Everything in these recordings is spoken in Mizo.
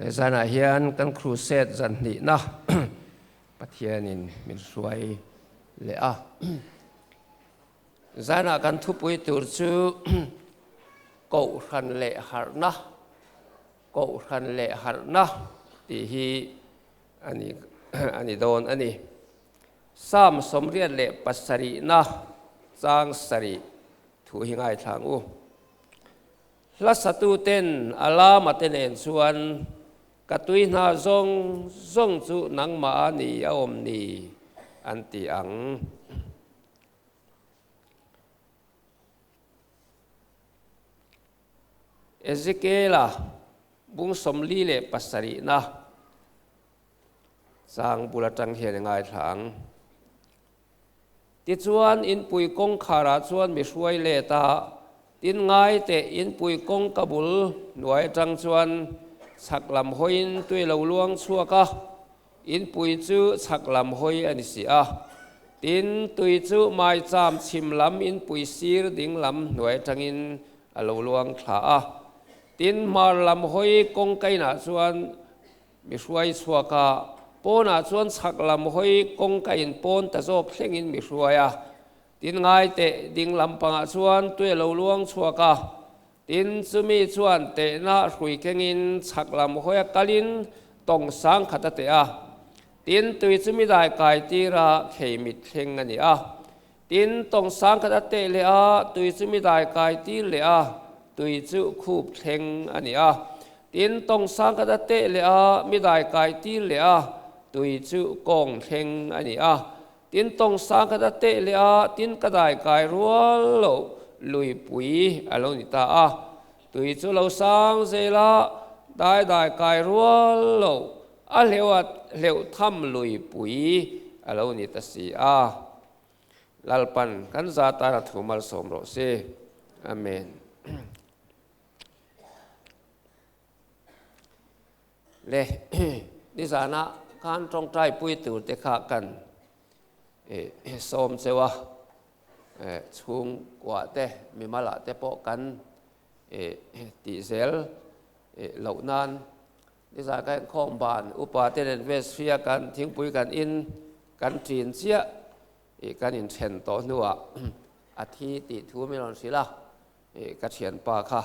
Le zanah hian kan crusade zan hnihna Pathianin min hruai leh a. Zanah kan thupui tur chu Kohhran leh Harhna, Kohhran leh Harhna tih hi a ni a ni dawn a ni. Psalm 87na chang sarih thu hi ngaithla ang u. Hla satuten a lama te nen chuan ka tui hna zawng zawng chu nangmah a ni a awm ni an ti ang. Ezekiela bung 47na chang bul atang hian i ngaithla ang. Tichuan, inpui kawngkharah chuan mi hruai let a, tin ngai teh inpui kawngka bul hnuai atang chuan chhak lam hawiin tui lo luang chhuak a, inpui chu chhak lam hawi a ni si a. Tin, tui chu maicham chhim lam inpui sir ding lam hnuai atangin a lo luang thla a. Tin, hmar lam hawi kawngka inah chuan Mi hruai chhuak a, pawnah chuan chhak lam hawi kawng ka inpawn ta zawk thlengin mi hruai a. Tin ngai teh ding lampangah chuan tui a lo luang chhuak a. Tin chumi chuan tehna hrui kengin chhak lam hawi a kalin tawng sang khat a teh a. Tin tui chumi dai kai tira khei mit thleng a ni a. Tin tawng sang khat a teh leh a, tui chu mi dai kai tir leh a, tui chu khup thleng a ni a. Tin tawng sang khat a teh leh a, mi dai kai tir leh a, tui chu kawng thleng a ni a. Tin tawng sang khat a teh leh a, tin ka dai kai rual loh luipui a lo ni ta a. Tui chu lo sang zel a, dai dai kai rual loh a hleuh a hleuh tham luipui a lo ni ta si a. Lalpan kan za tan a thu malsawm rawh se. Amen. Le nizana khan tawngtai pui tur te kha kan sawm cheu a, chhungkua te mimala te pawh kan tih zel loh nan Nizan ka inkhawm ban upa te nen West-Fia kan thingpui kan in kan ṭin chiah ih kan inṭhen tawh hnuah a thi tih thu min rawn hrilh a, ih ka ṭhianpa kha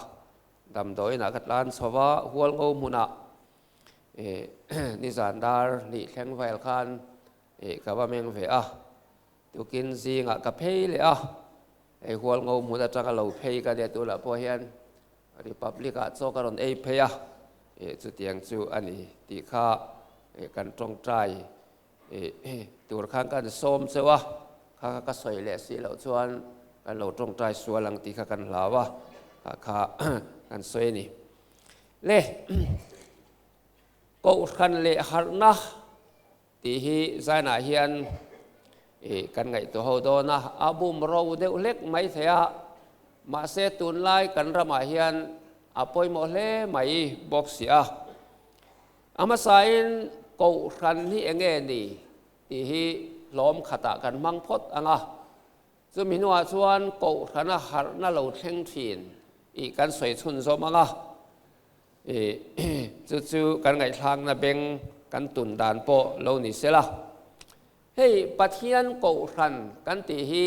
damdawiinah ka tlan chho va, Hualngo hmunah ih nizan dar hnih thleng vel khan ih ka va meng ve a, tukin zingah ka phei leh a, hei Hualngo hmun aṭanga lo phei ka nia tunah pawh hian Republic-ah chaw ka rawn ei phei a, ih chutiang chu a ni tih kha ih kan tawngtai ih tur khan kan sawm cheu a, kha kha ka sawi leh si loh chuan kan lo tawngtai sual ang tih kha kan hlau a, kha kha kan sawi a ni. Le Kohhran leh harhna Tih hi zainah hian ih kan ngaihtuah ho dawn a, a bum ro deuh hlek mai thei a, mahse tunlai kan ramah hian a pawimawh hle mai bawk si a. A hmasain Kohhran hi eng nge ni tih hi hlawm khatah kan hmang phawt ang a, chumi hnuah chuan Kohhrana harhna lo thleng thin ih kan sawi chhunzawm ang a. I chu chu kan ngaihthlakna beng kan tun dan pawh lo ni se la. Hei Pathian Kohhran kan tih hi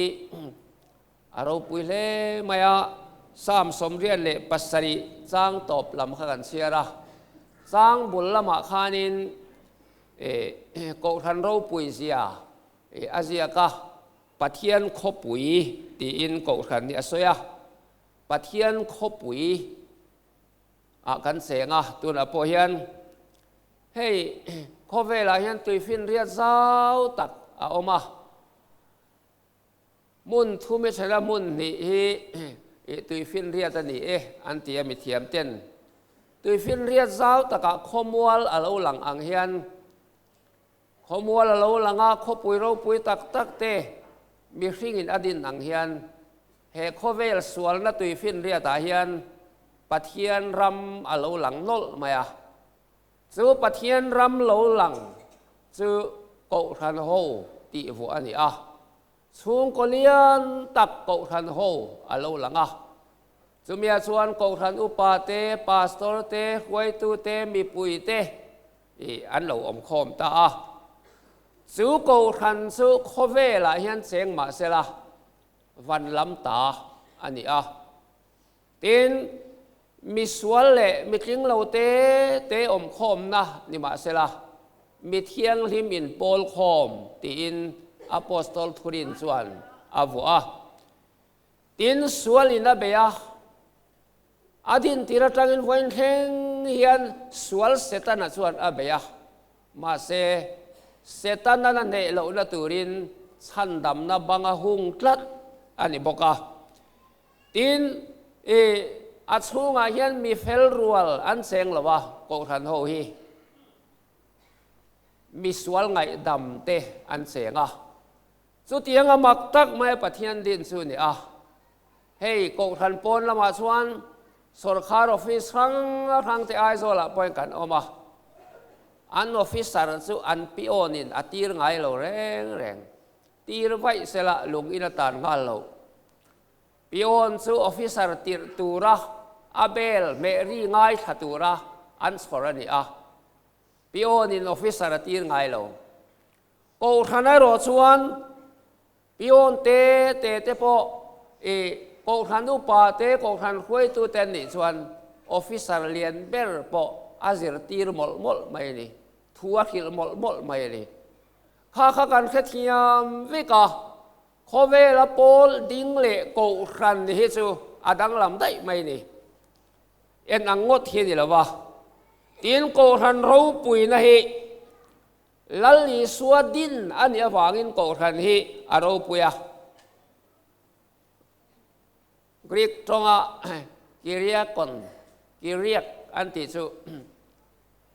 a ropui hle mai a, Psalm 87 chang tawp lam kha kan chhiar a, chang bul lamah khanin Kohhran ropui zia a ziak a, Pathian khawpui tiin Kohhran hi a sawi a, Pathian khawpui ah kan cheng a, tunah pawh hian hei khawvelah hian tuifinriat zau tak a awm a, hmun thum i thela hmun hnih hi ih tuifinriat a ni e an ti a mithiam ten tuifinriat zau takah khawmual a lo lang ang hian khawmual a lo lang a, khawpui ropui tak tak te mihringin a din ang hian He khawvel sualna tuifinriatah hian Pathian ram a lo lang nawlh mai a. Chu Pathian ram lo lang chu Kohhran ho tih vuah a ni a. Chhungkaw lian tak Kohhran ho a lo lang a. Chumia chuan Kohhran upa te, Pastor te, hruaitu te, mipui te i an lo awm khawm ta a. Chu Kohhran chu khawvelah hian cheng mah sela van lam ta a ni a. Tin, misual leh mitling lo te te awm khawmna ni mah sela, mi thianghlim inpawl khawm tiin Apostol Thurin chuan a vuah a. Tin, sualin a bei a, a dintir atangin vawiin thleng hian sual Setana chuan a bei a, mahse, Setana na hneh lohna turin chhandamna banga hung tlat a ni bawk a. Tin, i a chhungah hian mi fel rual an cheng lo a, Kohhran ho hi mi sual ngaihdam te an cheng a. Chutiang a mak tak mai Pathian din chu ni a. Hei Kohhran pawn lamah chuan sawrkhar office hrang hrang te Aizawlah pawhin kan awm a. An officer chu an peon-in a tir ngai lo reng reng. Tir vaih sela lung in a tan nghal lo. Peon chu officer tirh tura a bel hmeh ri ngaithla tura an chhawr a ni a. Peon-in officer a tir ngai lo. Kohhran erawh chuan peon te te te pawh i kohhran upa te, kohhran hruaitu te an nih chuan officer lian ber pawh a zirtir mawlh mawlh mai a ni, thu a hrilh mawlh mawlh mai a ni. Kha kha kan hrethiam vek a, khawvela pawl ding leh kohhran hi chu a danglam daih mai a ni. En ang ngawt hi a ni lo va, tin kohhran ropuina hi Lal Isua din a nih avangin kohhran hi a ropui a. Greek tawnga Kyriakon, Kyriak an tih chu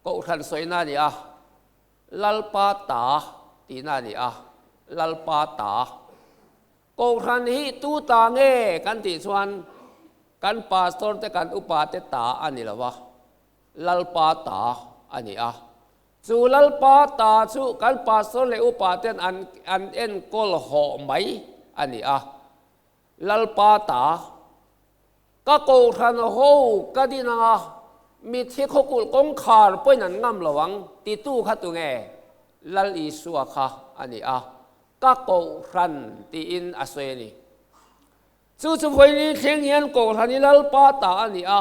kohhran sawina a ni a, Lalpa ta tihna a ni a, Lalpa ta. Kohhran hi tu ta nge kan tih chuan kan pastor te kan upa te ta a ni lo va, Lalpa ta a ni a. Chu Lalpa ta chu kan pastor leh upa ten an an enkawl hawh mai a ni a. Lalpa ta, ka kohhran ho ka din ang a, mitthi khawkulh kawngkhar pawhin an ngam lo ang titu kha tunge? Lal Isua kha a ni a, ka kohhran tiin a sawi a ni. Chu chu vawiin thleng hian kohhran hi Lalpa ta a ni a,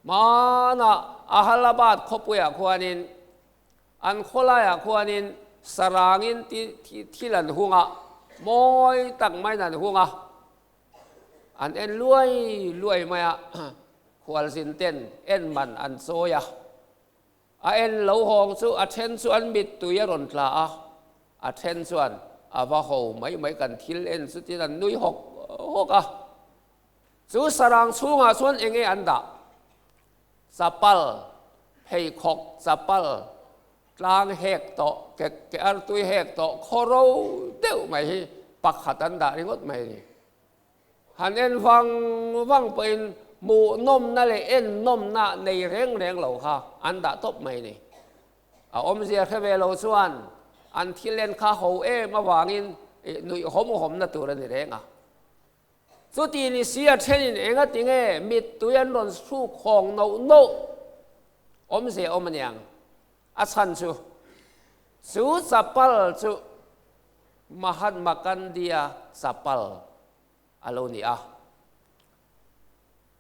hmanah Ahalabad khawpuiah khuanin an khawlaiah khuanin sarangin thil an hung a, mawi tak maiin an hung a, an en luai luai mai a, khualzin ten en man an chawi a. A en lo hawng chu a then chu an mittui a rawn tla a, a then chuan a va ho mai mai kan thil en chu tiin an nui hawk hawk a. Chu sarang chhungah chuan eng nge an dah? Chapal, pheikhawk chapal, tlang hek tawh, ke ke artui hek tawh, khaw ro deuh mai hi pakhat an dah ringawt mai a ni. Han en vang vang pawhin hmuh nawmna leh en nawmna nei reng reng lo kha an dah tawp mai a ni. A awmzia hre ve lo chuan an thil en kha ho em avangin nuih hawm hawmna tur a ni reng a. Chuti ni si a thenin enga tinge mittui an rawn hruk hawng noh noh awmzia awm a niang. A chhan chu, chu chapal chu Mahatma Gandhi-a chapal a lo ni a.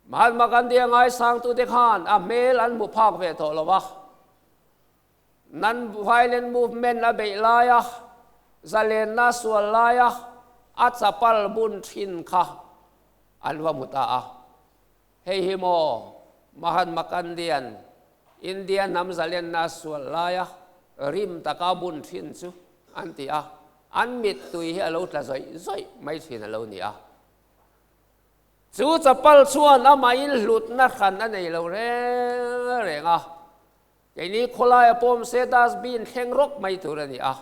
Mahatma Gandhi-a ngaisangtute khan a hmel an hmu phak ve tawh lo va. Non-violent movement a beih laia, zalenna sual laia a chapal bun thin kha an va hmu ta a. Hei hi maw Mahatma Gandhi-a'n India hnam zalenna sual laia rim taka bun thin chu an ti a, an mittui hi a lo tla zawih zawih mai thin a lo ni a. Chu chapal chuan amahin hlutna hran a nei lo reng reng a, keini khawlaia pawm se dustbin thleng rawk mai tur a ni a.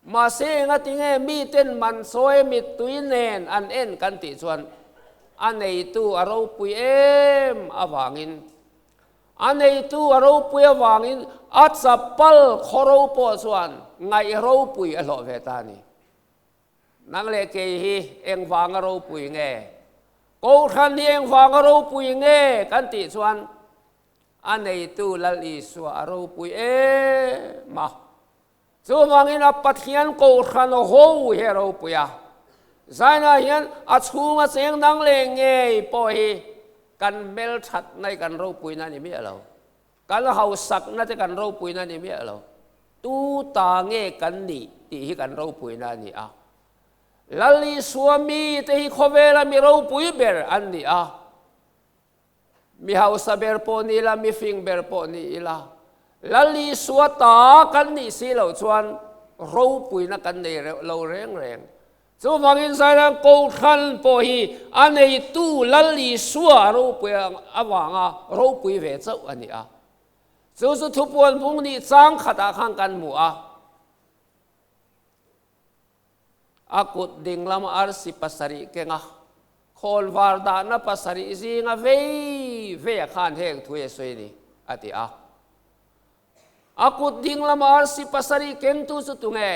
Mahse engatinge miten man sawi mittui nen an en kan tih chuan a neitu a ropui em avangin a neitu a ropui avangin a chapal khaw ro pawh chuan ngaih ropui a hlawh ve ta a ni. Nang leh kei hi engvanga ropui nge? Kohhran hi engvanga ropui nge kan tih chuan a neitu Lal Isua a ropui em a. Chuvangin a Pathian Kohhran ho hi a ropui a. Zainah hian a chhunga cheng dang leh ngei pawh hi kan hmelthatna hi kan ropuina a ni miah lo. Kan hausakna te kan ropuina a ni miah lo. Tu ta nge kan nih tih hi kan ropuina a ni a. Lal Isua mite hi khawvela mi ropui ber an ni a. Mi hausa ber pawh ni ila, mi fing ber pawh ni ila, Lal Isua ta kan nih si loh chuan ropuina kan nei reuh lo reng reng. Chuvangin Zairam Kohhran pawh hi a neitu Lal Isua ropui avanga ropui ve chauh a ni a. Chu chu thupuan bung nih chang khatah khan kan hmu a. A kut dinglam arsi pasarih kenga khawnvar dahna pasarih zinga vei vei a khan heng thu hi a sawi a ni, a ti a. A kut dinglam arsi pasarih kengtu chu tunge?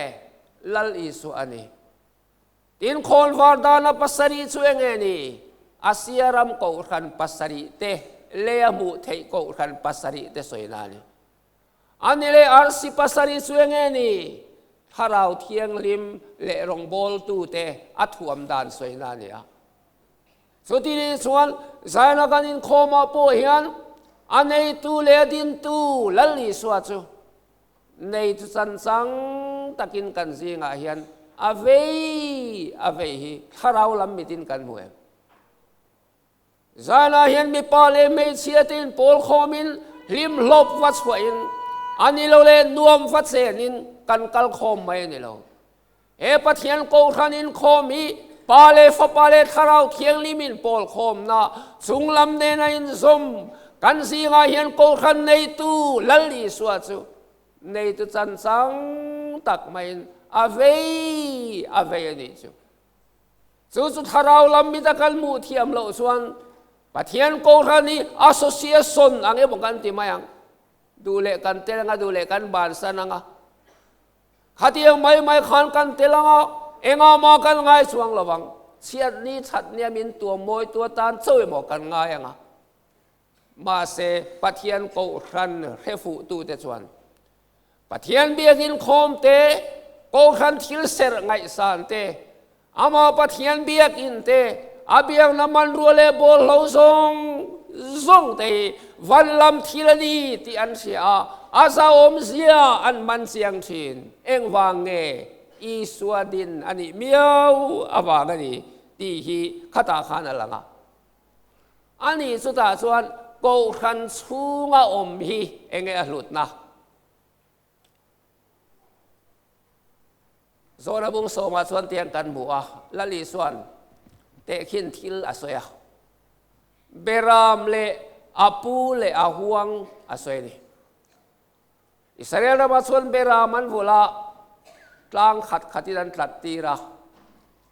Lal Isua a ni. Tin, khawnvar dahna pasarih chu enge ni? Asia ram kohhran pasarih te, leia hmuh theih kohhran pasarih te sawina a ni. A ni leh arsi pasarih chu enge ni? Thlarau Thianghlim leh rawngbawltute a thuam dan sawina a ni a. Chuti nih chuan Zion-a kan inkhawmah pawh hian a neitu leh a dintu Lal Isua chu neitu chanchang takin kan zingah hian a vei a vei hi thlarau lam mitin kan hmu em? Zanah hian mipa leh hmeichhia te in pawl khawmin hlim hlawp va chhuahin a ni lo leh nuam va chenin kan kal khawm mai a ni lo. He Pathian Kohhran inkhawm hi Pa leh Fapa leh Thlarau Thianghlim in pawl khawmna chunglam nena inzawm kan zingah hian Kohhran neitu Lal Isua chu neitu chanchang tak maiin a vei a vei a nih chu. Chu chu thlarau lam mita kan hmuh thiam loh chuan Pathian Kohhran hi association ang emaw kan ti mai ang. Duh leh kan tel anga, duh leh kan bansan anga. Khatiang mai mai khan kan tel anga, engah mah kan ngai chuang lo ang. Chhiat ni that nia min tuam mawi tu atan chauh emaw kan ngai anga. Mahse Pathian Kohhran hrefuhtute chuan Pathian biakin khawm te, Kohhran thil serh ngaihsan te, Amah Pathian biakin te, a biakna hmanrua leh bawlhlo zawng zawng te hi van lam thil a ni tih an hria a, a zahawmzia an man chiang thin. Engvang nge Isua din a nih miau avang a ni tih hi khatah khan a lang a. Ani chutah chuan Kohhran chhunga awm hi enge a hlutna? Zawna bung sawmah chuan tiang kan hmu a, Lal Isua'n tehkhin thil a sawi a, Beram leh a pu leh a huang a sawi a ni. Israel ramah chuan Beram an vulh a, tlang khat khatin an tlat tir a,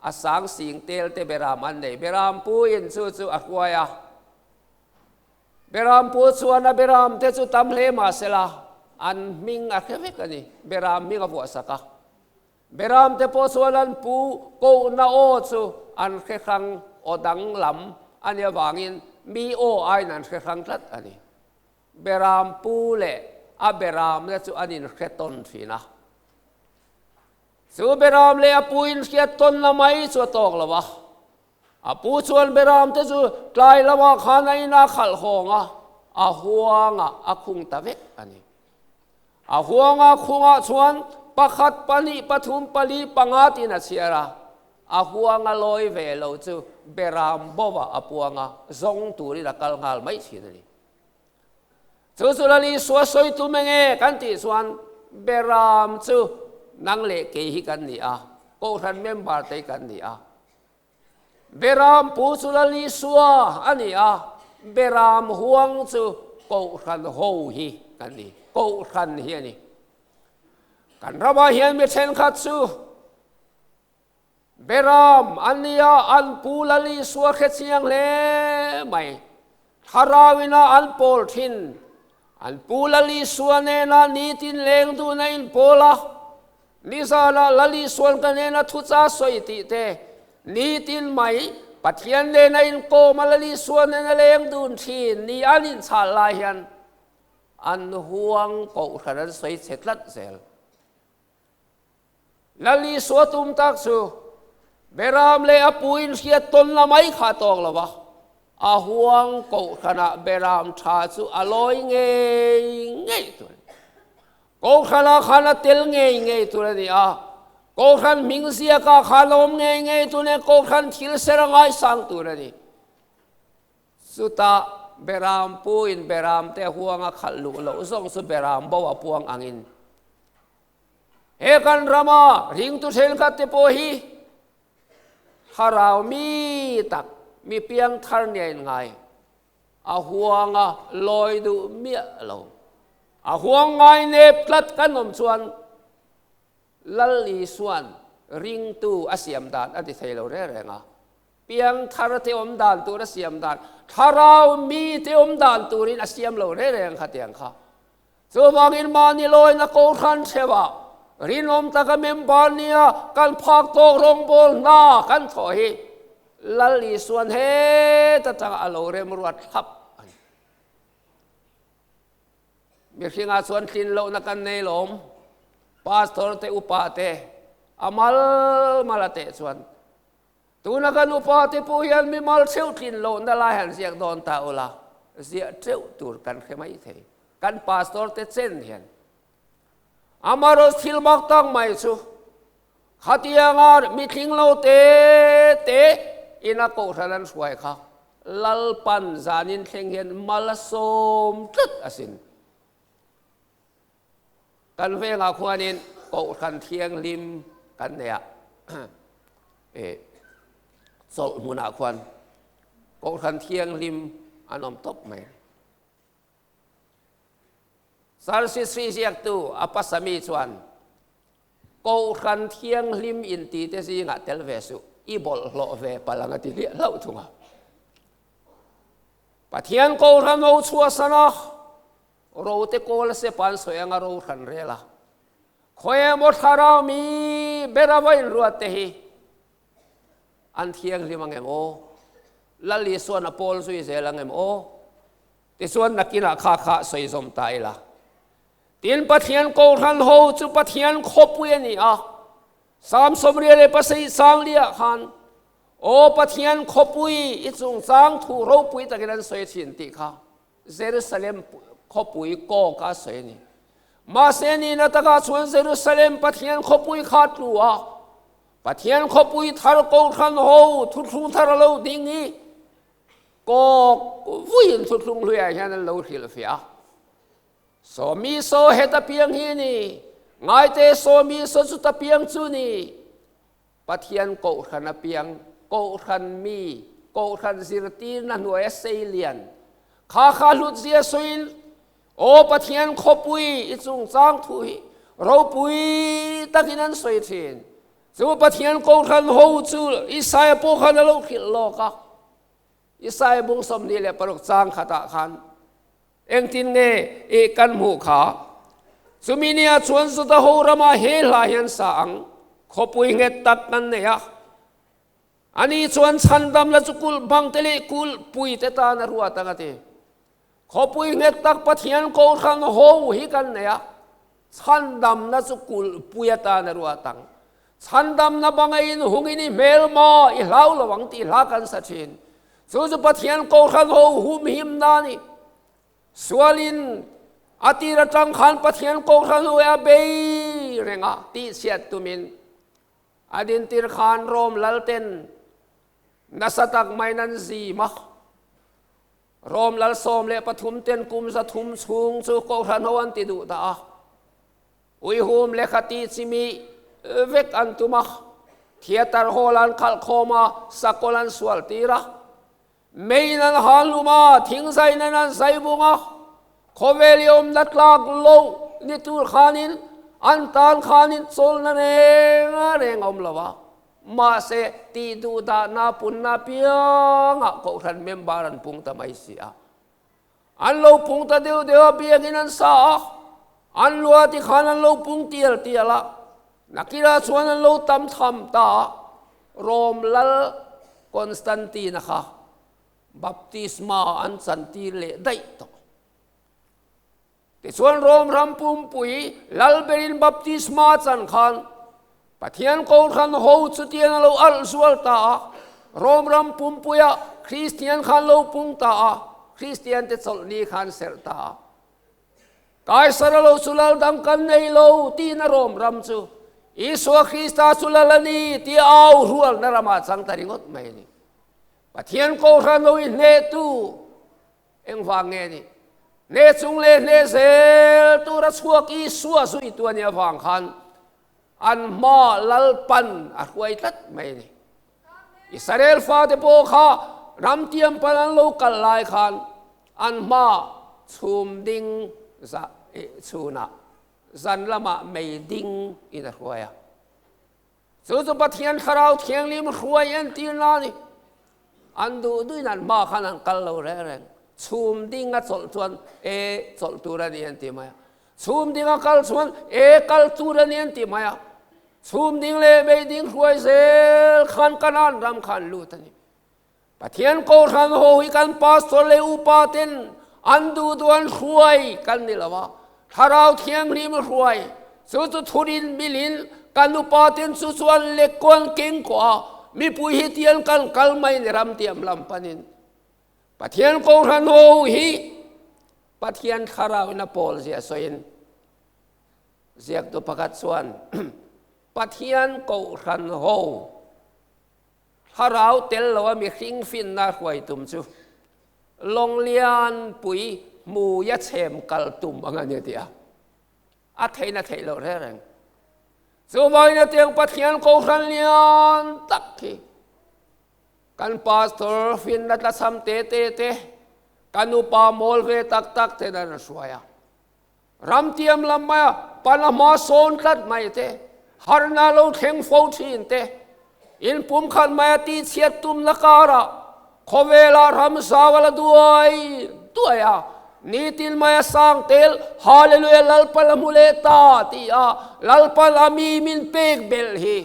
a sang sing tel te Beram an nei. Beram puin chu chu a hruai a. Beram pu chuan a Beram te chu tam hle mah sela, an hming a hre vek a ni. Beram hming a vuah sak a. Beram te pawh chuan an pu kohna aw chu an hre hrang aw danglam a nih avangin mi aw aiin an hre hrang tlat a ni. Beram pu leh a beramna chu an inhre tawn thin a. Chu beram leh a pu inhriat tawnna mai chu a tawk lo a. A pu chuan beramte chu tlai lamah khan a ina khalh hawng a, a huangah a khung ta vek a ni. A huanga khungah chuan pakhat, pahnih, pathum, pali, panga tiin a chhiar a. A huanga lawi ve lo chu beram bovah a puang a, zawng turin a kal nghal mai thin a ni. Chu chu Lal Isua sawi tum enge kan tih chuan Beram chu nang leh kei hi kan ni a, Kohhran member te hi kan ni a. Beram pu chu Lal Isua a ni a, Beram huang chu Kohhran ho hi kan ni, Kohhran hi a ni. Kan ramah hian mi thenkhat chu Beram an nia an pu Lal Isua hre chiang hle mai. Thlarau ina an pawl thin. An pu Lal Isua nena nitin leng dun a inpawl a. Nizanah Lal Isuan ka nena thucha sawi tih te nitin mai. Pathian nena inkawm a Lal Isua nena leng dun thin ni an inchhal lai hian an huang kohhran an sawi chhe tlat zel. Lal Isua tum tak chu Beram leh a pu inhriat tawn la mai kha tawk lo va, a huang kohhranah Beram tha chu a lawi ngei ngei tur a ni. Kohhranah khan a tel ngei ngei tur a ni a, kohhran hming ziakah khan a awm ngei ngei tur a ni a, kohhran thil ser a ngaisang tur a ni. Chutah Beram puin Beram te huang a khalh luh loh zawng chu Beram bo a puang angin He kan rama ringtu thenkhat te pawh hi thlarau mi tak, mi piangthar nia in ngai. A huanga lawi duh miah lo. A huang ngai nep tlat kan awm chuan Lal Isua'n ringtu a siam dan a ti thei lo reng reng a. Piangthar te awm dan tur a siam dan, thlarau mi te awm dan turin a siam lo reng reng kha tiang kha. Chuvangin mahni lawina Kohhran theuhah rinawm taka member nia kan phak tawk rawngbâwl hna kan thawh hi Lal Isua'n heta tanga a lo remruat thlap a ni. Mihringah chuan tlin lohna kan nei lawm, Pastor te upa te a mal mal a teh chuan Tuna kan upa te pawh hian mimal theuh tlin lohna lai han ziak dawn ta ula, ziah teuh tur kan hre mai thei. Kan pastor te chen hian amarawh thil mak tak mai chu khatianga mitling lo te te ina kohhran an hruai kha Lalpan zanin thleng hian mal a sawm tlat asin. Kan vengah khuanin Kohhran Thianghlim kan nei a, eh chawlh hmunah khuan Kohhran Thianghlim an awm tawp mai. Sarsisri ziaktu Apasami chuan Kohhran Thianghlim inti te zingah tel ve suh, i bawlhhlawh ve palh ang a ti hliah hlauh thung a. Pathian Kohhran ho chhuahsan a, Rote kawl a sep an sawi anga ro hran rel a, khawi emaw thlarau mi ber a va inruat te hi an thianghlim ang em aw? Lal Isuan a pawl zui zel ang em aw? Tichuan nakinah kha kha sawi zawm ta ila. Tin Pathian Kohhran ho chu Pathian khawpui a ni a, Sam 27 sanglia khan Aw Pathian khawpui i chungchang thu ropui takin an sawi thin tih kha Jerusalem khawpui kawk a sawi a ni. Mahse nihna takah chuan Jerusalem Pathian khawpui kha tlu a, Pathian khawpui thar Kohhran ho thuthlung thar a lo ding i kawk vuiin thuthlung hluiah hian an lo hrilhfiah a. Saw mi saw heta piang hi ni, ngaite saw mi saw chuta piang chu ni. Pathian Kohhran a piang, Kohhran mi, Kohhran zirtirna hnuaia sei lian, kha kha hlutzia sawiin, Aw Pathian khawpui i chungchang thu hi ropui takin an sawi thin. Chu Pathian Kohhran ho chu Isaia pawh khan a lo hrilh lawk a. Isaia bung 26 chang khatah khan Engtin nge i kan hmuh kha? Chumi nia chuan Juda ho ramah he hla hian sa ang, Khawpui nghet tak kan nei a, ani chuan chhandam la chu kulh bang te leh kulh pui te tan a ruat ang a ti. Khawpui nghet tak Pathian Kohhran ho hi kan nei a, chhandamna chu kulh pui atan a ruat ang. Chhandamna banga inhungin i hmel maw i hlau lo ang tih hla kan sa thin. Chu chu Pathian Kohhran ho humhimna a ni. Sualin a tir atang khan Pathian Kohhran ho a bei reng a, tihchhiat tumin a dintir khan Rom lalten nasa tak maiin an zim a. Rom lal 13 ten kum 300 chhung chu Kohhran ho an ti duh ta a. Uihum lehkha tih chimi vek an tum a, theatre hall an khalh khawm a, sakawl an sual tir a, meiin an hal hlum a, thingzai nen an zai bung a, khawvel i awmna tlak lo ni tur khanin an tan khanin chawlhna reng reng a awm lo a, mahse tih duh dahna punna apiangah Kohhran member an pung ta mai si a. An lo pung ta deuh deuh a, biakin an sa a, an lua ti khan an lo pung tial tial a, nakirah chuan an lo tam tham ta a, Rom lal Constantine-a kha baptisma an chantir leh daih tawh. Tichuan Rom ram pumpui lalberin baptisma chan khan Pathian Kohhran ho chutiang a lo alh zual ta a, Rom ram pumpuia Kristian khan lo pung ta a, Kristian te chawlhni khan serh ta a. Kaisar a lo chu lal dang kan nei lo tiin a Rom ram chu Isua Krista chu lal a ni tia au rualna ramah chang ta ringawt mai a ni. Pathian Kohhran lo i hnehtu Engvang nge ni? Hneh chung leh hneh zel tura chhuak Isua zui tu a nih avang khan an hma Lalpan a hruai tlat mai a ni. Israel fate pawh kha ram tiam pan an lo kal lai khan an hma chhum ding chhunah zan lamah mei ding in a hruai a. Chu chu Pathian Thlarau Thianghlim hruai entirna a ni. An duh duhin an hma khan an kal lo reng reng. Chhum ding a chawlh chuan e chawlh tur a ni an ti mai a. Chhum ding a kal chuan e kal tur a ni an ti mai a. Chhum ding leh mei ding hruai zel khan Kanaan ram khan lut a ni. Pathian Kohhran ho hi kan pastor leh upa ten an duh duh an hruai kan ni lo a, Thlarau Thianghlim hruai chu chu thurin milin kan upa ten chu chu an lek kual keng kawh a, mipui hi tian kan kal mai ni ram tiam lam panin Pathian Kohhran ho hi Pathian Thlarau in a pawl zia sawiin ziaktu pakhat chuan Pathian Kohhran ho Thlarau tel lo a mihring finna hruai tum chu lawng lian pui hmui a chhem kal tum ang a ni ti a, a theihna theih loh reng reng. Chuvangin hetiang Pathian Kohhran lian tak hi kan pastor finna tlachham te te te, kan upa mawl ve tak tak ten an hruai a. Ramtiam lam maia pan a hma sawn tlat mai te, harhna lo thleng fo thin te, inpumkhat maia tihchhiat tumna karah khawvela ramzau a la duai duai a, nitin maia sang tel Hallelujah Lalpan a hmu leh ta ti a Lalpan a mi min pek belh hi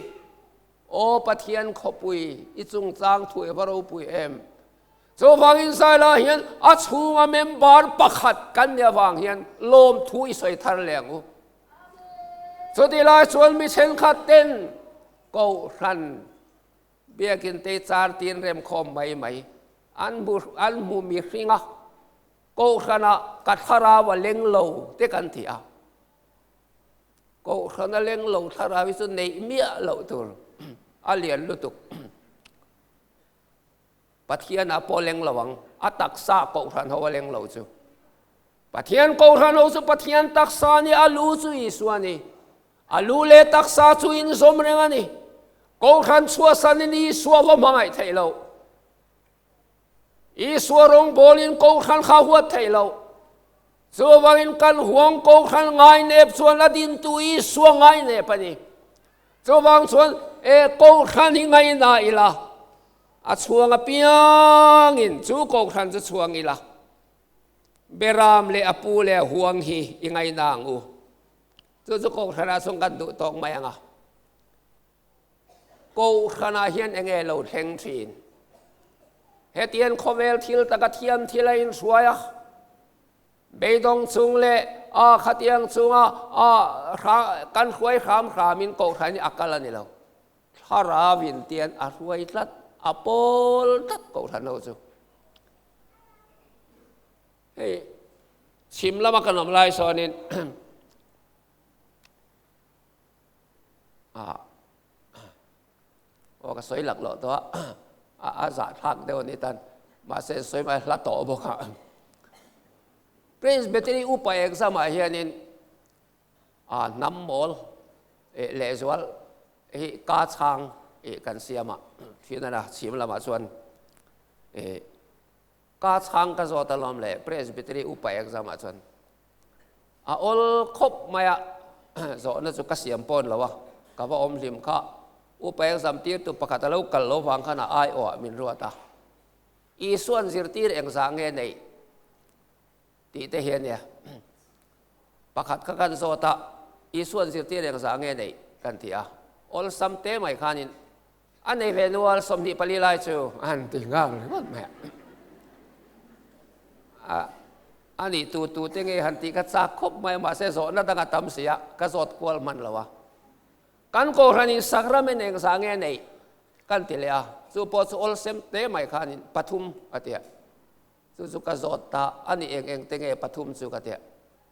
Aw Pathian khawpui i chungchang thu i va ropui em? Chuvangin Zailah hian a chhunga member pakhat kan nih avang hian lawmthu i sawi thar leh ang u. Chutih lai chuan mi thenkhat ten Kohhran biakin te char tin remkhawm mai mai an hmu an hmu mihring a, Kohhranah ka thlarau a leng lo te kan ti a. Kohhran a leng lo thlarau hi chu neih miah loh tur a lian lutuk. Pathian ah pawh leng lo ang, a taksa Kohhran ho a leng lo chu. Pathian Kohhran ho chu Pathian taksa a ni, a lu chu Isua a ni. A lu leh taksa chu inzawm reng a ni. Kohhran chhuahsanin Isua va hmangaih theih loh. Isua rawngbawlin Kohhran kha huat theih loh. Chuvangin kan huang Kohhran ngainep chuan a dintu Isua ngainep a ni. Chuvang chuan e Kohhran hi ngaina ila, A chhuang apiangin chu Kohhran chu chhuang ila, Beram leh a pu leh a huang hi i ngaina ang u. Chu chu Kohhranah chuan kan duh tawk mai ang a. Kohhranah hian eng nge lo thleng thin? Hetiang khawvel thil taka thiam thil a inhruai a, beidawng chung leh a khatiang chunga a kan hruai hram hramin Kohhran hi a kal a ni lo. Thlarau in tian a hruai tlat, a pawl tlat Kohhran ho chu. Hei chhim lama kan awm lai sawnin a aw ka sawi lak loh tawh a, a zah thlak deuh a ni tan, mahse sawi mai hla tawh bawk a. Presbytery upa exam ah hianin A hnam mawl lehzual hi ka chhang kan siam a, thin a chhim lamah chuan ka chhang ka zawt alawm leh Presbytery upa exam ah chuan a awl khawp mai a, zawhna chu ka siam pawn lo a, ka va awm hlim kha upa exam tirtu pakhat a lo kal lo vang khan a aiawh ah min ruat a, Isuan zirtir engzah nge neih? Tih te hi a nia. Pakhat kha kan zawt a, Isua'n zirtir engzah nge neih kan ti a, awlsam te mai khanin A nei ve nual 24 lai chu an ti nghal ringawt mai a. A nih tu tu te nge han tih ka chak khawp mai a, mahse zawhna dang a tam si a, ka zawt kual hman lo a. Kan Kohhran in Sacrament engzah nge neih kan ti leh a, chu pawh chu awlsem te mai khanin pathum a ti a. Chu chu ka zawt ta a ni eng eng te nge pathum chu ka ti a.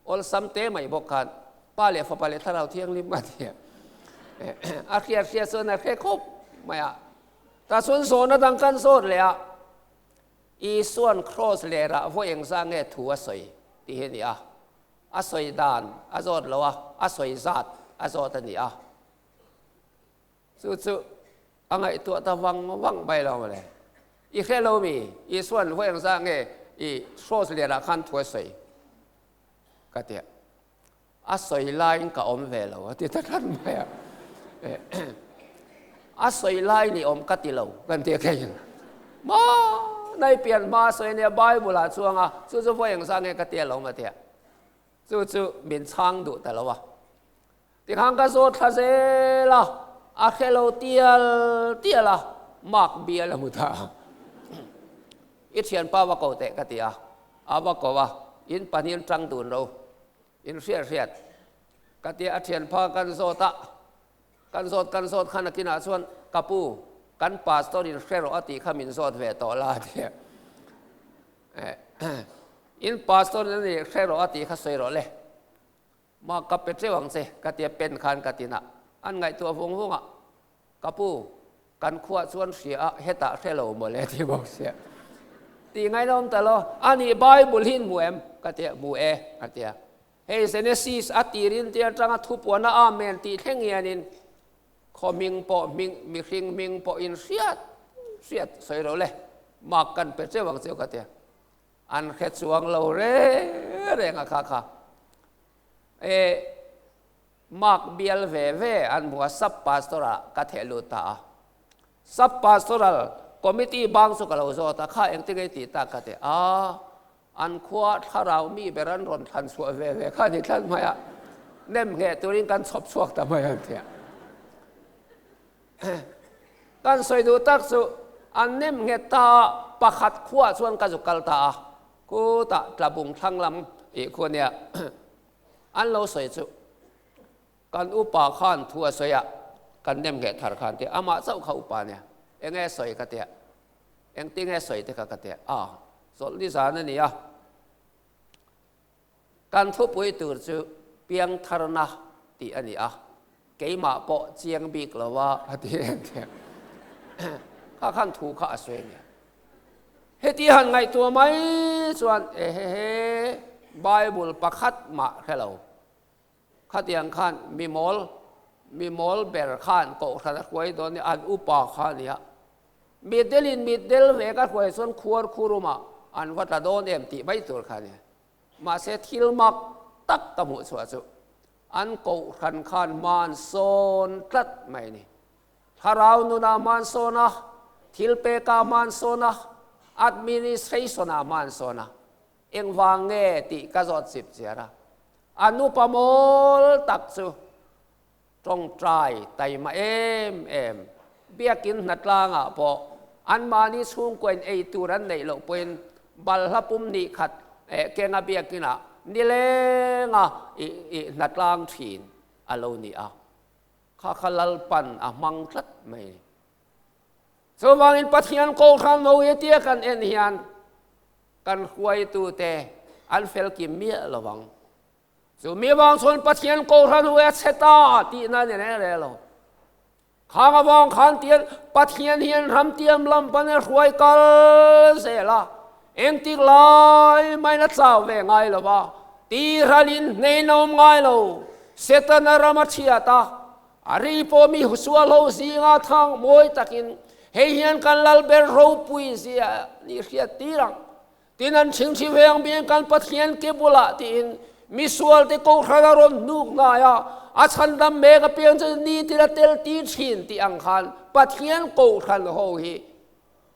Awlsam te mai bawk khan Pa leh Fapa leh Thlarau Thianghlim a ti a. A hriat hriat chuan a hre khawp mai a. Tah chuan zawhna dang kan zawt leh a, Isuan kraws lerah vawi engzah nge thu a sawi tih hi a ni a. A sawi dan a zawt lo a, a sawi zat a zawt a ni a. Chu chu a ngaihtuah ta vang vang mai lo mawle. I hre lo mi, Isuan vawi engzah nge i kraws lerah khan thu a sawi? Ka ti a. A sawi laiin ka awm ve lo a ti ta tlat mai a. A sawi lai ni awm ka ti lo kan ti a keiin. Hmanai pian hma sawi ania Bible ah chuang a, chu chu vawi engzah nge ka ti alawm a ti a. Chu chu min chhang duh ta lo a. Tikhan ka zawt thla zel a, a hre lo tial tial a, mark bial a hmu ta a. I thianpa va ko teh ka ti a, a va ko a, in pahnihin tang dun ro. In hriat hriat ka tia a thianpa kan zawt a, kan zawt kan zawt khan a kinah chuan ka pu kan pastor in hre rawh a tih kha min zawt ve tawh la a ti a. In pastor in a ni hre rawh a tih kha sawi rawh le, ma ka pe teuh ang che ka tia pen khan ka tinah an ngaihtuah vung vung a, ka pu kan khuah chuan hria a hetah hre lo maw le ti bawk sia. Tih ngaihna awm ta lo, a nih Bible hi in hmu em? Ka tia, hmu e a tia. Hei Genesis a tirin te atanga thupuana Amen tih thleng hianin khaw hming pawh hming, mihring hming pawh in hriat hriat sawi lo le, mark kan pe cheu ang cheu ka tia. An hre chuang lo reng reng a kha kha. E Mark bial ve ve an hmu a, Sub Pastor ah ka theh lut ta a. Sub Pastoral Committee bang chu ka lo zawt a, kha engtin nge i tih tak ka ti a, an khua thlarau mi ber an rawn thlan chhuah ve ve kha ni tlat mai a, nem ngheh turin kan chhawp chhuak ta mai an ti a. Kan sawi duh tak chu an nem nghet ta a, pakhat khuah chuan ka zuk kal ta a, khutah tlabung thlang lam ih khu ania. An lo sawi chu kan upa khan thu a sawi a, kan nem ngheh thar khan tia amah chauh kha upa nia, eng nge sawi ka tia, engti nge sawi te kha ka tia, a chawlh ni zan a ni a, kan thupui tur chu piangtharna tih a ni a, keimah pawh chiang bik lo a a ti em tia, kha khan thu kha a sawi a nia. Heti han ngaihtuah mai chuan ehehe Bible pakhat mah hre lo. Khatiang khan mi mawl, mi mawl ber khan kohhran a hruai dawn nia, an upa kha a nia. Mitdelin mitdel ve ka hruai chuan khuar khurumah an va tla dawn em tih mai tur kha a nia. Mahse thil mak tak ka hmuh chhuah chu an kohhran khan hma an sawn tlat mai a ni. Thlarau nunah hmansawn a, thilpekah hmansawn a, administration-ah hmansawn a, engvang nge tih ka zawt chip chiar a. A nupa mawl tak chu tawngtai taima em em, biakin hnatlangah pawh anmahni chhungkuain ei tur an neih loh pawhin balhla pum hnih khat kenga biakinah nilenga hnatlang thin a lo ni a. Kha kha Lalpan a hmang tlat mai. Chuvangin Pathian Kohhran ho hi tia kan en hian kan hruaitute an fel kim miah lo vang. Chu mi vang chuan Pathian Kohhran ho hi a chhe ta tihna a ni reng reng lo. Khang avang khan tian Pathian hian ram tiam lam pan a hruai kal zel a, engtik lai maiin a chau ve ngai lo va, Tihralin hnein a awm ngai lo. Setana ram a chhiat a, a ri pawh mi sualho zinga thang mawi takin hei hian kan lal ber ropui zia ni hriat tir ang. Tin an chhingchhi veng biin kan Pathian ke bulah tiin mi sualte kohhran a rawn hnuk hnai a, a chhandam mek apiang chu nitin a tel ti thin tih ang khan Pathian kohhran ho hi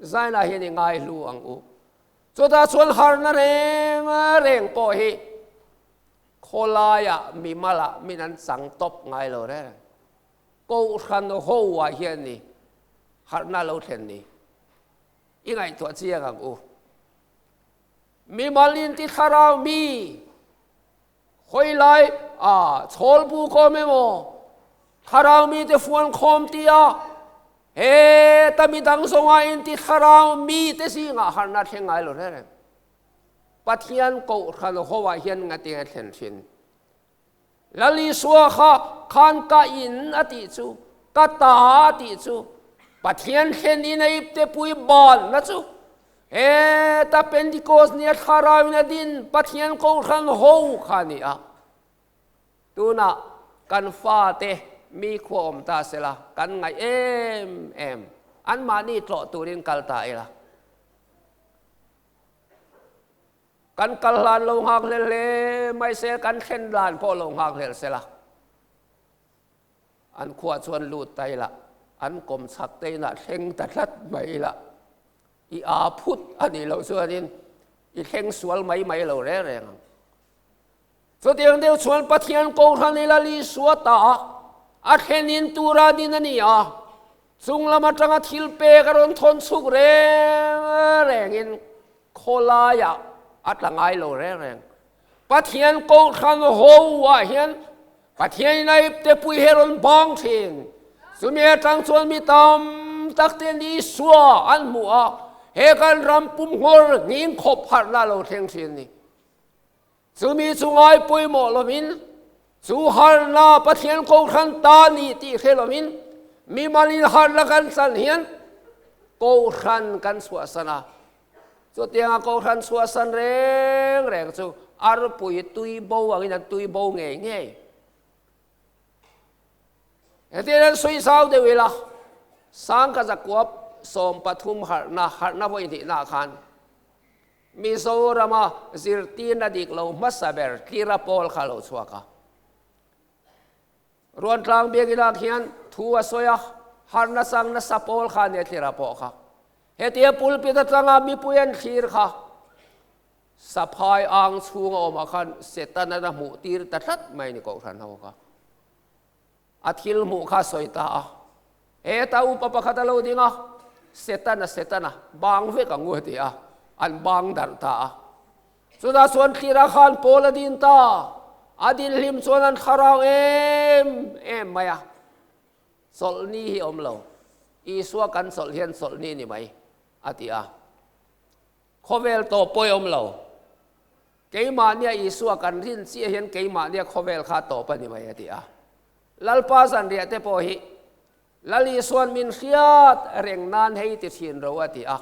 zainah hian i ngaihlu ang u. Chutah chuan harna reng reng pawh hi khawlaiah mimalah min an chang tawp ngai lo reng. Kohhran ho ah hian ni. Harhna lo thlen ni. I ngaihtuah chiang ang u. Mimal inti thlarau mi hawi lai a chhawl bu kawm emaw thlarau mite fuan khawm tia heta midang zawnga inti thlarau mite zingah harhna thleng ngai lo reng reng. Pathian kohhran hoah hian ngatinge thlen thin. Lal Isua kha khan ka in a tih chu, ka ta a tih chu, Pathian thlen in a ipte pui ban na chu, heta Pentecost nia thlarau in a din Pathian kohhran ho kha a ni a. Tunah kan fate mi khua awm ta sela kan ngaih em em, anmahni tlawh turin kal ta ila. Kan kal hlan lo nghak hlel hle mai se, kan thlen dan pawh lo nghak hlel sela. An khua chuan lut ta ila, an kawm chak te inah thleng ta tlat mai ila, i aa phut a nih loh chuanin i thleng sual mai mai lo reng reng ang. Chutiang deuh chuan Pathian Kohhran ila Lisua ta a thlenin tura din a ni a, chung lam atanga thil pek a rawn thawn chhuk reng rengin khawlaiah a tla ngai lo reng reng. Pathian Kohhran hoah hian Pathian in a ipte pui hi a rawn bang thin. Chumi atang chuan mi tam tak ten Isua an hmuh a, he kan ram pum nghawr nghing khawp harhna a lo thleng thin a ni. Chumi chu ngai pawimawh lovin, chu harhna Pathian Kohhran ta ni tih hre lovin, mimalin harhna kan chan hian Kohhran kan chhuahsan a. Chutianga Kohhran chhuahsan reng reng chu arpui tui bo angin an tui bo ngei ngei. Hetiang hian sawi zau deuh ila, Sangka zakuap 13 harhna, harhna vawi hnihnaah khan, Mizorama zirtirna dik lo hmasa ber Tlira Pawl kha a lo chhuak a. Ruantlang biakinak hian thu a sawi a, harna chang nasa pawl kha a nia Tlira pawh kha. Hetia pulpit atanga mipui an thlir kha Saphai ang chhunga awmah khan Setana a hmuh tir ta tlat mai ni Kohhran ho kha. A thil hmuh kha a sawi ta a. Heta upa pakhat a lo ding a, Setana, Setana, bang vek ang u a ti a, an bang darh ta a. Chutah chuan Tlira khan Paul a din ta, a din hlim chuan an thlarau em em mai a. Chawlhni hi awm lo, Isua kan chawlh hian chawlhni ni mai, a ti a. Khawvel tawh pawi awm lo. Keimahnia Isua kan rin chiah hian keimahnia khawvel kha tawp a ni mai a ti a. Lalpa zanriah te pawh hi Lal Isua'n min hriat reng nan hei ti thin ro a ti a.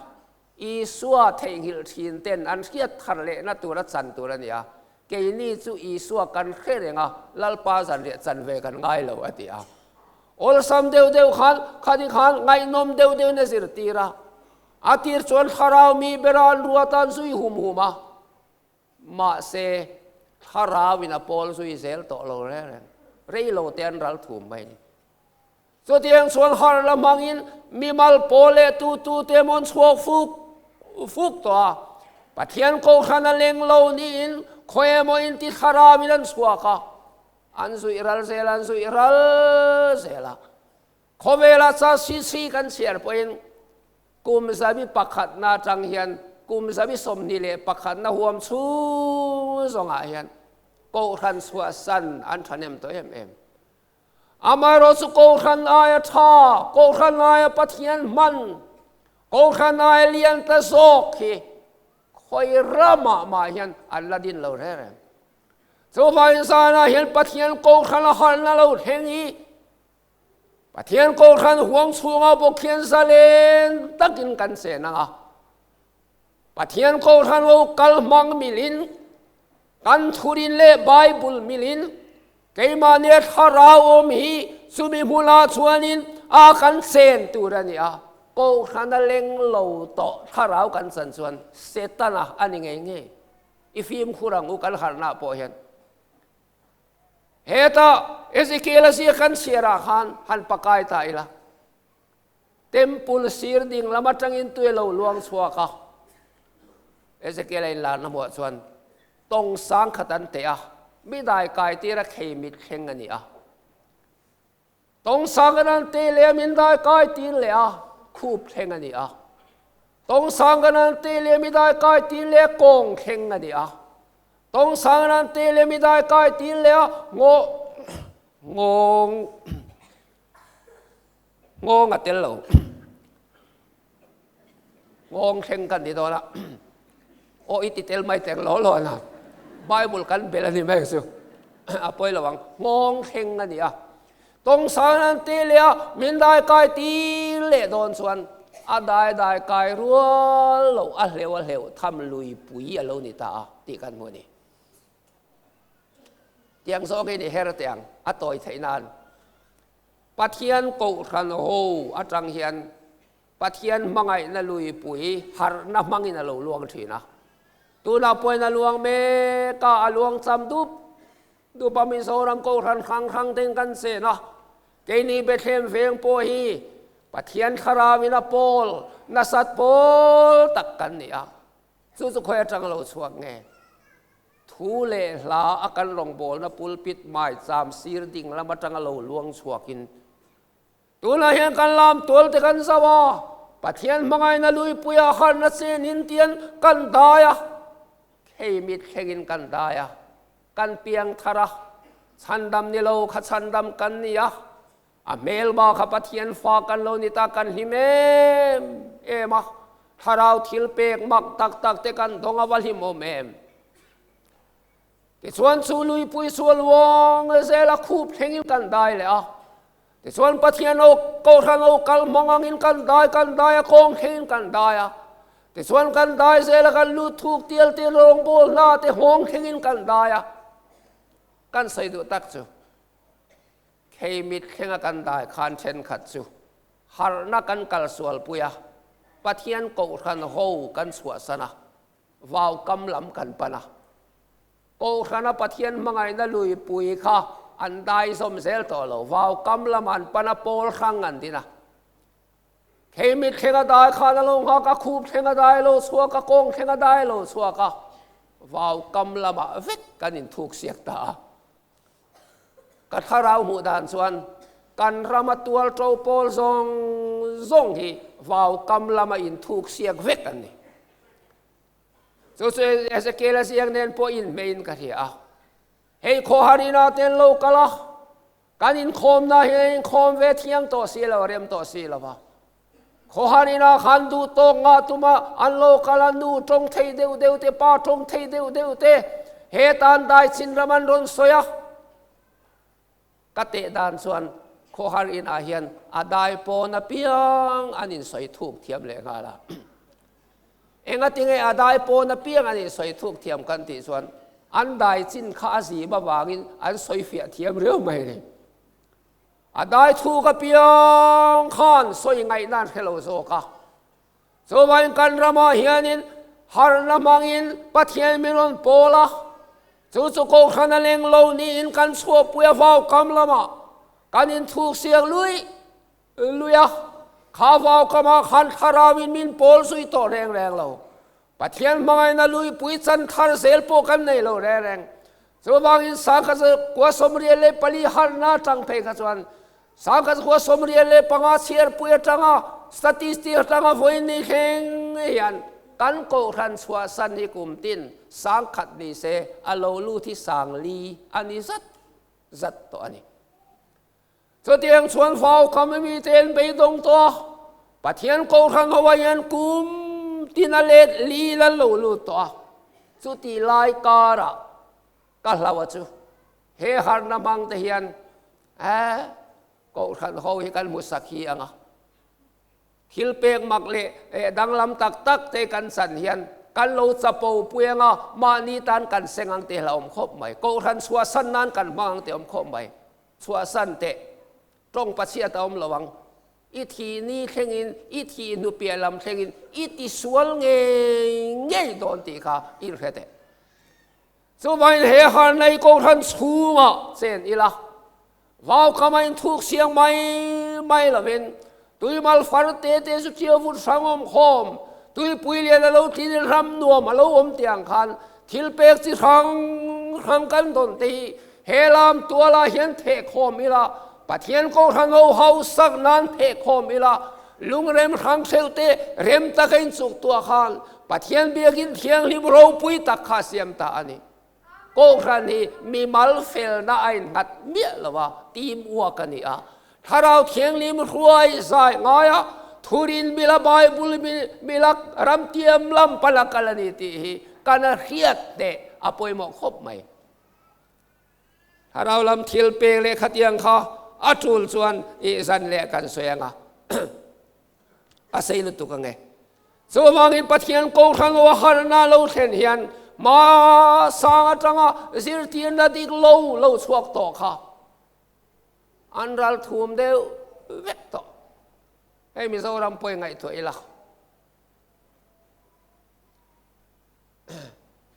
Isua theihnghilh thin ten an hriat thar lehna tura chan tur a ni a. Keini chu Isua kan hre reng a, Lalpa zanriah chan ve kan ngai lo a ti a. Awlsam deuh deuh khan khati khan ngaihnawm deuh deuhin a zirtir a. A tir chuan thlarau mi bera an ruat a, an zui hum hum a. Mahse, thlarauin a pawl zui zel tawh lo reng reng. Rei lo te an ral thum mai a ni. Chutiang chuan harh la hmangin mimal pawl leh tu tu te emaw an chhuak fuk fuk tawh a. Pathian Kohhran a leng lo niin khawi emaw inti thlarauin an chhuak a, an zuih ral zel a, an zuih ral zel a. Khawvela cha CC kan chhiar pawhin kum zabi pakhatna atang hian kum zabi 21na huam chhung zawngah hian Kohhran chhuahsan an thahnem tawh em em. Amaherawh chu Kohhran aia tha, Kohhran aia Pathian hman, Kohhran aia lian ta zawk hi khawi ramah mah hian an la din lo reng reng. Chuvangin zanah hian Pathian Kohhran a harhna lo thleng hi Pathian Kohhran huang chhungah bawk hian zalen takin kan chen ang a. Pathian Kohhran ho kal hmang milin, kan thurin leh Bible milin, keimahnia thlarau awm hi chumi hmunah chuanin a kan chen tur a ni a. Kohhran a leng lo tawh thlarau kan chan chuan Setana a ni ngei ngei. I fimkhur ang u kan harhnaah pawh hian. Heta Ezekiel a ziak kan chhiarah khan han pakai ta ila. Temple sir ding lam atangin tui a lo luang chhuak a. Ezekiel a inlarna hmuah chuan tawng sang khat an teh a, mi dai kai tir a khei mit thleng a ni a. Tawng sang khat an teh leh a, min dai kai tir leh a. khup thleng a ni a. Tawng sang kan an ti leh mi dai kai ti leh kawng thleng a ni a. Tawng sang an ti leh mi dai kai ti leh a ngaw ngawng ngawng a tel lo. Ngawng thleng kan ti dawn a. Aw i ti tel mai teng lo lo na. Bible kan bel a ni mai chu. A pawi lo ang. Ngawng thleng a ni a. Tawng sang an ti leh a, min dai kai ti leh dawn chuan a dai dai kai rual lo a hleuh a hleuh tham lui pui a lo ni ta a tih kan hmu a ni. Tiang zawkin i her teh ang, a tawi theih nan. Pathian kohhran ho atang hian Pathian hmangaihna luipui harhna hmangin a lo luang thin a. Tunah pawhin a luang mek a, a luang cham dup dup a, Mizoram Kohhran hrang hrang ten kan chen a. Keini Bethlehem veng pawh hi Pathian thlarauin a pawl nasat pawl tak kan ni a. Chu chu khawi atang lo chhuak nge? Thu leh hla a kan rawngbawlna pulpit maicham sir ding lam atanga lo luang chhuakin Tunah hian kan lam tual te kan zau a, Pathian hmangaihna luipuia harhna chenin tian kan dai a, khei mit thlengin kan dai a, kan piang thar a, chhandam ni lo kha chhandam kan ni a, a hmelma kha Pathian fa kan lo ni ta kan hlim em em a, thlarau thil pek mak tak tak te kan dawng a va hlim awm em. Tichuan chu luipui chu a luang zel a, khup thlengin kan dai leh a. Tichuan Pathian aw Kohhran aw kal hmang angin kan dai kan dai a, kawng thlengin kan dai a. Tichuan kan dai zel a, kan lut thuk tial tial rawngbawl hna te nghawng thlengin kan dai a. Kan sawi duh tak chu khei mit thlenga kan dai khan thenkhat chu harhna kan kalsualpui a, Pathian Kohhran ho kan chhuahsan a. Vau kam lam kan pan a, Kohhrana Pathian hmangaihna luipui kha an dai zawm zel tawh lo. Vau kam lam an pan a, pawl hrang an din a. Khei mit thleng a dai khan a lo nghak a, khup thleng a dai lo chhuak a, kawng thleng a dai lo chhuak a, vau kam lamah vek kan inthuk siak ta a. Ka thlarau hmuh dan chuan kan rama tual to pawl zawng zawng hi vau kam lama inthuk siak vek an ni. Chu chu Ezekiel a ziak nen pawh inhmeiin ka hria a. Hei khawhar ina ten lo kal a, kan inkhawmna hi a inkhawm ve thiang tawh si lo, rem tawh si lo va. Khawhar ina khan duh tawk ngah tuma an lo kal a, nu tawng thei deuh deuh te, pa tawng thei deuh deuh te hetan dai chin ram an rawn sawi a. Ka teh dan chuan khawhar inah hian a dai pawn apiang an insawi thuk thiam leh nghal a. Engatinge a dai pawn apiang an insawi thuk thiam kan tih chuan an dai chin kha a zim avangin an sawi fiah thiam riau mai a ni. A dai chhuk apiang khan sawi ngaihna an hre lo zawk a. Chuvangin kan ramah hianin harhna hmangin Pathian min rawn pawl a, chu chu Kohhran a leng lo niin kan chhuahpui a vau kam lamah kan inthuk siak luih luih a, kha vau kamah khan thlarauin min pawl zui tawh reng reng lo. Pathian hmangaihna luipui chan thar zel pawh kan nei lo reng reng. Chuvangin sangkhat kua 94 harhna atang phei kha chuan sangkhat kua 95 chhiarpui atanga statistic atanga vawiin thleng hian kan kohhran chhuahsan hi kum tin sangkhat ni se a lo lut hi sangli a ni zat zat tawh a ni. Chutiang chuan vau kam mite an beidawng tawh a, Pathian Kohhran ho ah hian kum tin a let li la lo lut tawh a, chuti lai karah ka hlau a chu he harhna hmang te hian eh Kohhran ho hi kan hmu sakhi ang a, thil pek mak leh danglam tak tak te kan chan hian kan lo chapo pui ang a, mahni tan kan seng ang tih hlauhawm khawp mai, Kohhran chhuahsan nan kan hmang ang tih awm khawp mai. Chhuahsan teh, tawng pachhiat a awm lo ang. I thih ni thlengin, i thih hnu piah lam thlengin i tisual ngei ngei dawn tih kha i hre teh. Chuvangin he harnai Kohhran chhungah chen ila, vaukama inthuk siang mai mai lovin tuimal far te te chu chiau vut hrang awm khawm, tuipui lian a lo tlin ram nuam a lo awm tih ang khan thil pek chi hrang hrang kan dawn te hi He lam tualah hian thehkhawm ila, Pathian Kohhran ho hausak nan thehkhawm ila, Lungrem hrang hreuh te rem taka inchuk tuah khan Pathian biakin thianghlim ropui tak kha a siam ta a ni. Kohhran hi mimal felna a innghat miah lo a, team work a ni a. Thlarau Thianghlim hruai zai ngaia thurin mila Bible mila ramtiam lam pala kal a ni tih hi kan a hriat teh a pawimawh khawp mai. Thlarau lam thil pek leh khatiang kha a tul chuan i zan leh kan sawi ang a, a sei lutuk ang e. Chuvangin Pathian Kohhran aw harna lo thlen hian hma sang atanga zirtirna dik lo lo chhuak tawh kha an ral thum deuh vek tawh. Hei Mizoram pawh i ngaihtuah ila.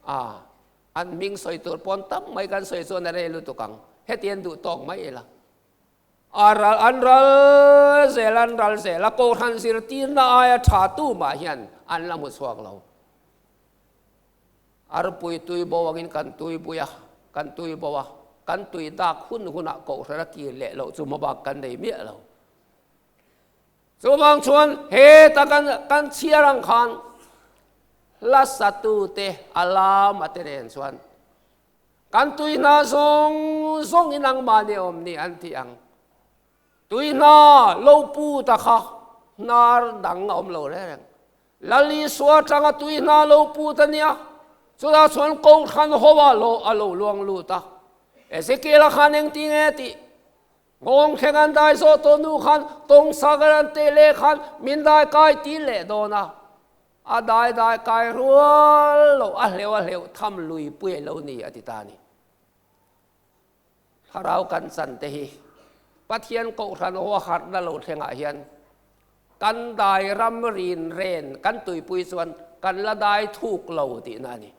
A, an hming sawi tur pawn tam mai kan sawi chuan a rei lutuk ang. Heti an duh tawk mai ila. A ral, an ral zel, an ral zel a, Kohhran zirtirna aia tha tu mah hian an la hmu chhuak lo. Arpui tui bo angin kan tui bui a, kan tui bo a, kan tui dak hun hunah Kohhran a kir leh loh chu hmabak kan nei miah lo. Chuvang chuan heta kan kan chhiar ang khan hla satute a lam a te nen chuan kan tui hna zawng zawng in angmahni awm ni an tih ang. Tui hna lo pu ta kha hnar dang a awm lo reng reng. Lal Isua atanga tui hna lo pu ta nia, chutah chuan Kohhran ho ah lo a lo luang lut a. Ezekiel-a khan engti nge tih Nghawng thleng an dai zawh tawh nu khan tawng sagar an teh leh khan min dai kai ti leh dawn a, a dai dai kai rual lo a hleuh a hleuh tham lui pui lo ni a ti ta a ni. Thlarau kan chan te hi Pathian Kohhran haw harhna lo thlengah hian kan dai ram rin ren kan tuipui chuan kan la dai thuk lo tihna a ni.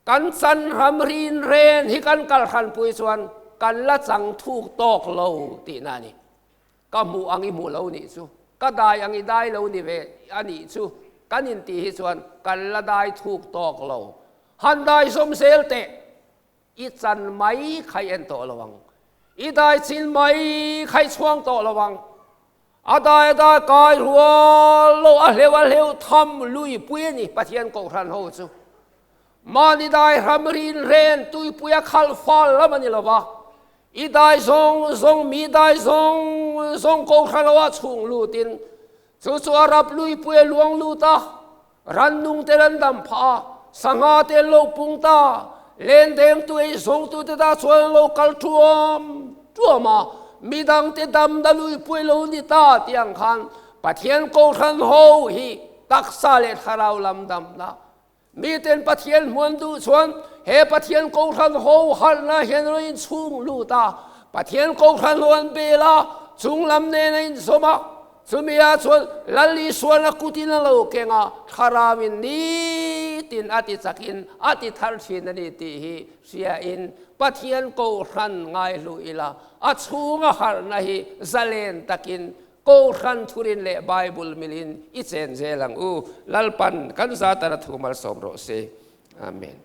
Kan chan ram rin ren hi kan kal hranpui chuan kan la chang thuk tawk lo tihna a ni. Ka hmuh ang i hmuh lo nih chu, ka dai ang i dai lo ni ve a nih chu kan intih hi chuan kan la dai thuk tawk lo. Han dai zawm zel teh, i chan mai kha i en tawh lo ang. I dai chin mai kha i chhuang tawh lo ang. A dai a dai kai rual lo a hleuh a hleuh tham lui pui a ni Pathian Kohhran ho chu. Mahni dai ram rin ren tuipui a khalh fal lam a ni lo va, i dai zawng zawng mi dai zawng zawng Kohhran ho ah chhung lutin chu chu a rap lui pui a luang lut a, rannung te an dam phah a, sangha te an lo pung ta, lendeng tu ei zawng tu te ta chuan an lo kal tuam tuam a, midang te dam na lui pui lo ni ta tih ang khan Pathian Kohhran ho hi taksa leh thlarau lam damna miten Pathian hmuan duh chuan he Pathian Kohhran ho harhna hian rawn inchhung lut a, Pathian Kohhran ho an bel a, chunglam nen a inzawm a, Chumi ah chuan Lal Isuan a kutin a lo keng a, Thlarauin nitin a ti chakin a ti thar thin a ni tih hi hriain Pathian Kohhran ngaihlu ila a chhunga harhna hi zalen takin Kohhran thurin leh Bible milin i chen zel ang u. Lalpan kan zatara thu malsawm rawh se. Amen.